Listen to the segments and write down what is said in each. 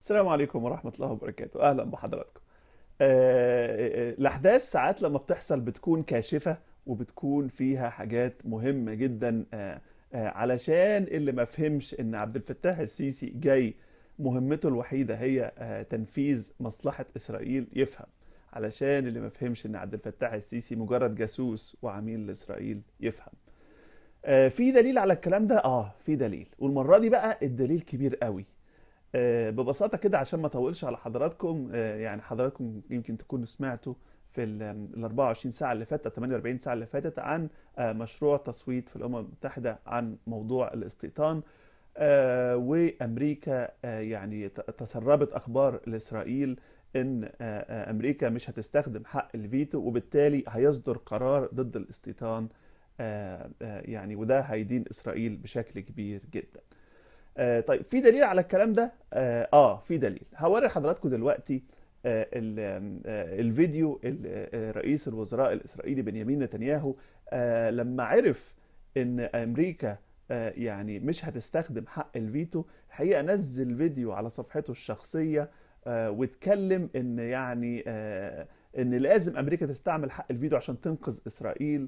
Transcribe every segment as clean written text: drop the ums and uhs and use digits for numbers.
السلام عليكم ورحمة الله وبركاته. أهلا بحضراتكم. الأحداث ساعات لما بتحصل بتكون كاشفة وبتكون فيها حاجات مهمة جدا، علشان اللي ما فهمش إن عبد الفتاح السيسي جاي مهمته الوحيدة هي تنفيذ مصلحة إسرائيل يفهم، علشان اللي ما فهمش إن عبد الفتاح السيسي مجرد جاسوس وعميل لإسرائيل يفهم. في دليل على الكلام ده؟ في دليل، والمرة دي بقى الدليل كبير قوي. ببساطة كده عشان ما اطولش على حضراتكم، يعني حضراتكم يمكن تكونوا سمعتوا في ال 24 ساعة اللي فاتت، 48 ساعة اللي فاتت، عن مشروع تصويت في الأمم المتحدة عن موضوع الاستيطان، وأمريكا يعني تسربت أخبار لإسرائيل إن أمريكا مش هتستخدم حق الفيتو، وبالتالي هيصدر قرار ضد الاستيطان، يعني وده هيدين إسرائيل بشكل كبير جدا. طيب في دليل على الكلام ده؟ في دليل. هوري حضراتكم دلوقتي الفيديو رئيس الوزراء الإسرائيلي بنيامين نتنياهو لما عرف إن أمريكا يعني مش هتستخدم حق الفيتو، الحقيقة نزل فيديو على صفحته الشخصية واتكلم إن يعني إن لازم أمريكا تستعمل حق الفيتو عشان تنقذ إسرائيل،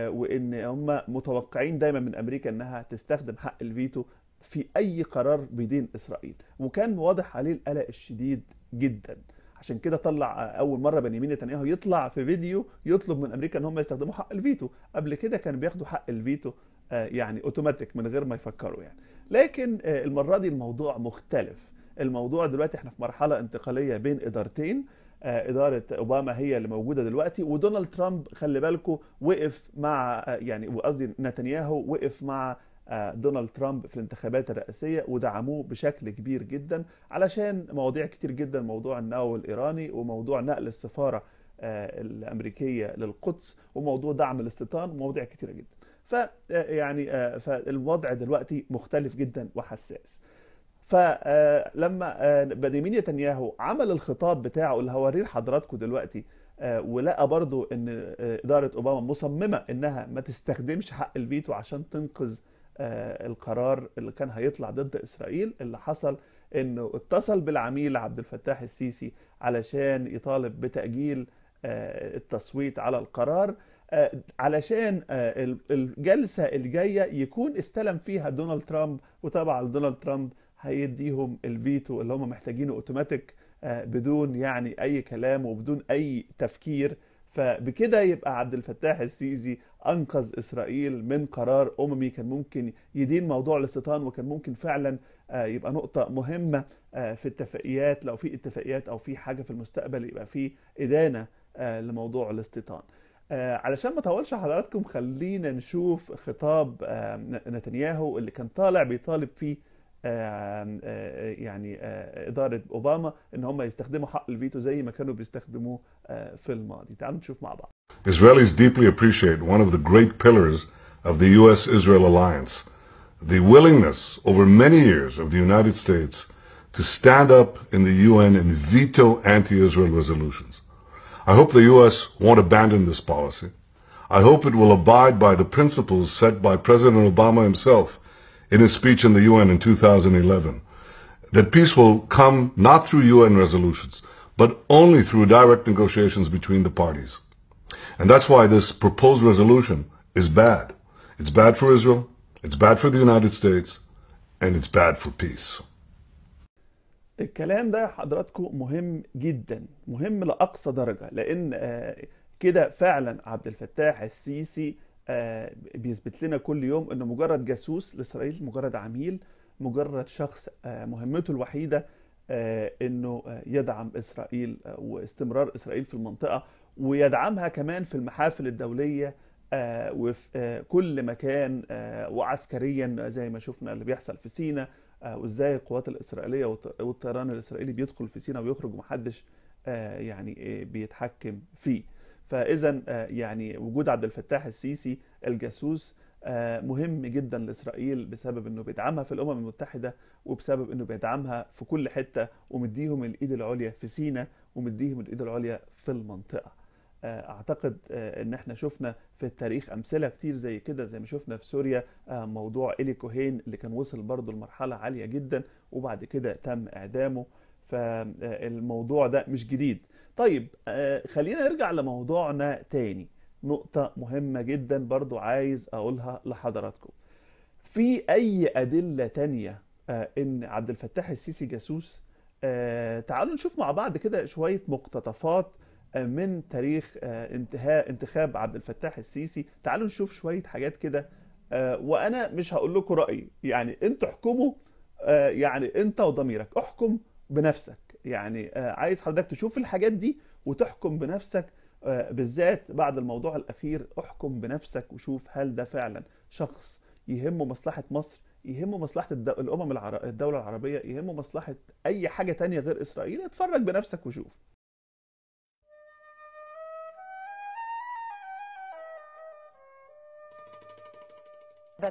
وإن هم متوقعين دايما من أمريكا إنها تستخدم حق الفيتو في أي قرار بيدين إسرائيل، وكان واضح عليه القلق الشديد جدا. عشان كده طلع أول مرة بنيامين نتنياهو يطلع في فيديو يطلب من أمريكا إن هم يستخدموا حق الفيتو. قبل كده كانوا بياخدوا حق الفيتو يعني أوتوماتيك من غير ما يفكروا يعني، لكن المرة دي الموضوع مختلف. الموضوع دلوقتي احنا في مرحلة انتقالية بين إدارتين، إدارة أوباما هي اللي موجودة دلوقتي، ودونالد ترامب خلي بالكم وقف مع يعني وقصدي نتنياهو وقف مع دونالد ترامب في الانتخابات الرئاسية ودعموه بشكل كبير جدا علشان مواضيع كتير جدا، موضوع النووي الإيراني وموضوع نقل السفارة الأمريكية للقدس وموضوع دعم الاستيطان ومواضيع كتيرة جدا. فيعني فالوضع دلوقتي مختلف جدا وحساس. فلما بنيامين نتنياهو عمل الخطاب بتاعه اللي هوريه لحضراتكم دلوقتي، ولقى برضو ان إدارة أوباما مصممة انها ما تستخدمش حق الفيتو عشان تنقذ القرار اللي كان هيطلع ضد إسرائيل، اللي حصل انه اتصل بالعميل عبد الفتاح السيسي علشان يطالب بتأجيل التصويت على القرار، علشان الجلسة الجاية يكون استلم فيها دونالد ترامب، وطبعا دونالد ترامب هيديهم الفيتو اللي هم محتاجينه اوتوماتيك بدون يعني اي كلام وبدون اي تفكير. فبكده يبقى عبد الفتاح السيسي انقذ اسرائيل من قرار اممي كان ممكن يدين موضوع الاستيطان، وكان ممكن فعلا يبقى نقطة مهمة في اتفاقيات، لو في اتفاقيات او في حاجة في المستقبل يبقى في ادانة لموضوع الاستيطان. علشان ما اطولش حضراتكم خلينا نشوف خطاب نتنياهو اللي كان طالع بيطالب فيه يعني إدارة أوباما إن هم يستخدموا حق الفيتو زي ما كانوا بيستخدموه في الماضي. تعالوا نشوف مع بعض. Israelis deeply appreciate one of the great pillars of the U.S.-Israel alliance, the willingness over many years of the United States to stand up in the UN and veto anti-Israel resolutions. I hope the U.S. won't abandon this policy. I hope it will abide by the principles set by President Obama himself in his speech in the UN in 2011, that peace will come not through UN resolutions, but only through direct negotiations between the parties. And that's why this proposed resolution is bad. It's bad for Israel, it's bad for the United States, and it's bad for peace. الكلام ده حضراتكم مهم جدا، مهم لأقصى درجة، لأن كده فعلا عبد الفتاح السيسي بيثبت لنا كل يوم انه مجرد جاسوس لإسرائيل، مجرد عميل، مجرد شخص مهمته الوحيدة انه يدعم إسرائيل واستمرار إسرائيل في المنطقة، ويدعمها كمان في المحافل الدولية وفي كل مكان، وعسكريا زي ما شفنا اللي بيحصل في سيناء، وازاي القوات الإسرائيلية والطيران الإسرائيلي بيدخل في سيناء ويخرج ومحدش يعني بيتحكم فيه. فإذا يعني وجود عبد الفتاح السيسي الجاسوس مهم جدا لإسرائيل بسبب انه بيدعمها في الأمم المتحدة، وبسبب انه بيدعمها في كل حتة، ومديهم الإيد العليا في سيناء، ومديهم الإيد العليا في المنطقة. اعتقد ان احنا شفنا في التاريخ امثلة كتير زي كده، زي ما شفنا في سوريا موضوع إيلي كوهين اللي كان وصل برضه لمرحلة عالية جدا وبعد كده تم اعدامه. فالموضوع ده مش جديد. طيب خلينا نرجع لموضوعنا تاني. نقطة مهمة جدا برضو عايز اقولها لحضراتكم. في اي ادلة تانية ان عبد الفتاح السيسي جاسوس؟ تعالوا نشوف مع بعض كده شوية مقتطفات من تاريخ انتهاء انتخاب عبد الفتاح السيسي. تعالوا نشوف شوية حاجات كده، وانا مش هقول لكم رأيي، يعني انتوا احكموا، يعني انت وضميرك احكم بنفسك. يعني عايز حضرتك تشوف الحاجات دي وتحكم بنفسك، بالذات بعد الموضوع الأخير. احكم بنفسك وشوف هل ده فعلا شخص يهمه مصلحة مصر، يهمه مصلحة الأمم الدولة العربية، يهمه مصلحة أي حاجة تانية غير إسرائيل. اتفرج بنفسك وشوف.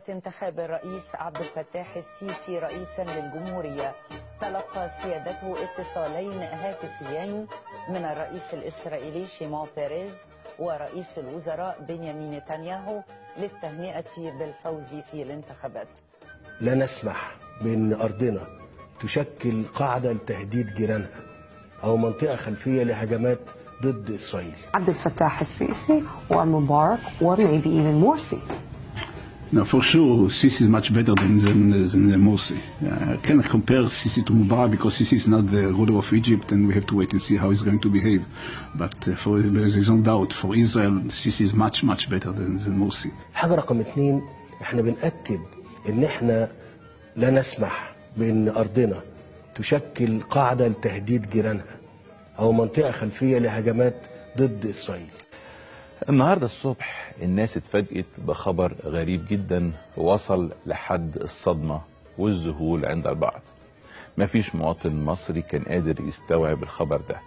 انتخاب الرئيس عبد الفتاح السيسي رئيسا للجمهورية، تلقى سيادته اتصالين هاتفيين من الرئيس الإسرائيلي شيمون بيريز ورئيس الوزراء بنيامين نتنياهو للتهنئة بالفوز في الانتخابات. لا نسمح بأن أرضنا تشكل قاعدة لتهديد جيرانها أو منطقة خلفية لهجمات ضد إسرائيل. عبد الفتاح السيسي ومبارك or maybe even Morsi. No, for sure, Sisi is much better than Morsi. I cannot compare Sisi to Mubarak because Sisi is not the ruler of Egypt, and we have to wait and see how he's going to behave. But there is no doubt, for Israel, Sisi is much, much better than Morsi. حاجة رقم 2، احنا بنأكد ان احنا لا نسمح بان ارضنا تشكل قاعدة لتهديد جيرانها او منطقة خلفية لهجمات ضد اسرائيل. النهارده الصبح الناس اتفاجئت بخبر غريب جدا وصل لحد الصدمة والذهول عند البعض. مفيش مواطن مصري كان قادر يستوعب الخبر ده.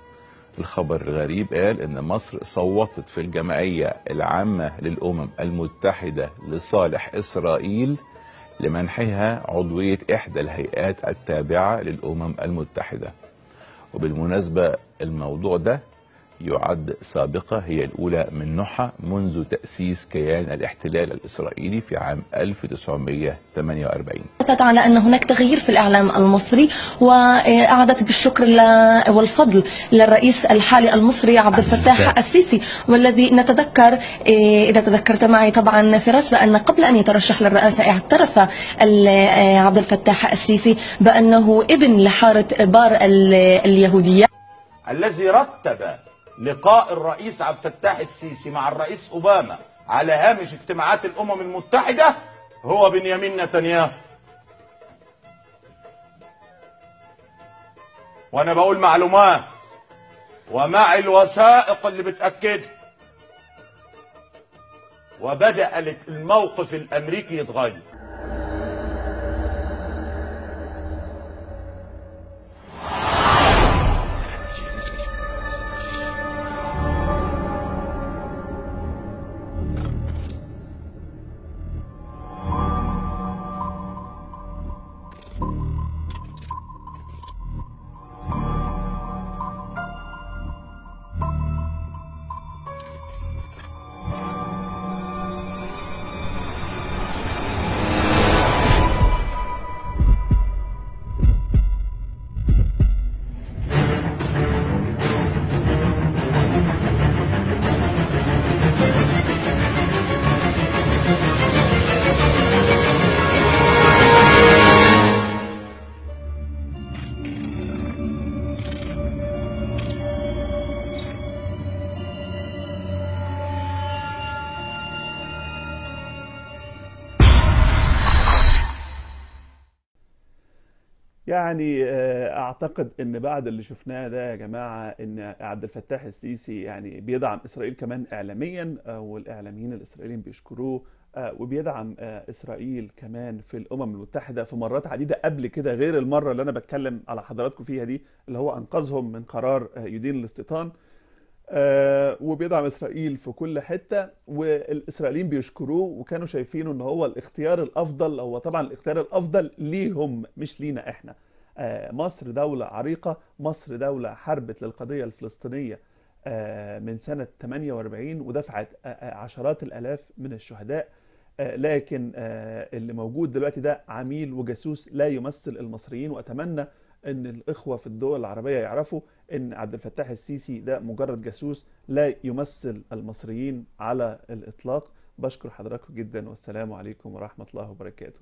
الخبر الغريب قال ان مصر صوتت في الجمعية العامة للأمم المتحدة لصالح إسرائيل لمنحها عضوية إحدى الهيئات التابعة للأمم المتحدة. وبالمناسبة الموضوع ده يعد سابقة هي الأولى من نوعها منذ تأسيس كيان الاحتلال الإسرائيلي في عام 1948. على أن هناك تغيير في الإعلام المصري، وأعدت بالشكر والفضل للرئيس الحالي المصري عبد الفتاح السيسي، والذي نتذكر إذا تذكرت معي طبعا فراس بأن قبل أن يترشح للرئاسة اعترف عبد الفتاح السيسي بأنه ابن لحارة بار اليهودية. الذي رتب لقاء الرئيس عبد الفتاح السيسي مع الرئيس أوباما على هامش اجتماعات الأمم المتحدة هو بنيامين نتنياهو. وأنا بقول معلومات ومع الوثائق اللي بتأكدها. وبدأ الموقف الأمريكي يتغير. يعني اعتقد ان بعد اللي شفناه ده يا جماعة، ان عبد الفتاح السيسي يعني بيدعم اسرائيل كمان اعلاميا، والاعلاميين الاسرائيليين بيشكروه، وبيدعم اسرائيل كمان في الامم المتحدة في مرات عديدة قبل كده، غير المرة اللي انا بتكلم على حضراتكم فيها دي اللي هو انقذهم من قرار يدين الاستيطان. وبيدعم اسرائيل في كل حتة، والاسرائيليين بيشكروه وكانوا شايفينه ان هو الاختيار الافضل. هو طبعا الاختيار الافضل ليهم مش لينا احنا. مصر دولة عريقة، مصر دولة حاربت للقضية الفلسطينية من سنة 48 ودفعت عشرات الآلاف من الشهداء. لكن اللي موجود دلوقتي ده عميل وجاسوس لا يمثل المصريين. وأتمنى أن الإخوة في الدول العربية يعرفوا أن عبد الفتاح السيسي ده مجرد جاسوس لا يمثل المصريين على الإطلاق. بشكر حضراتكم جدا، والسلام عليكم ورحمة الله وبركاته.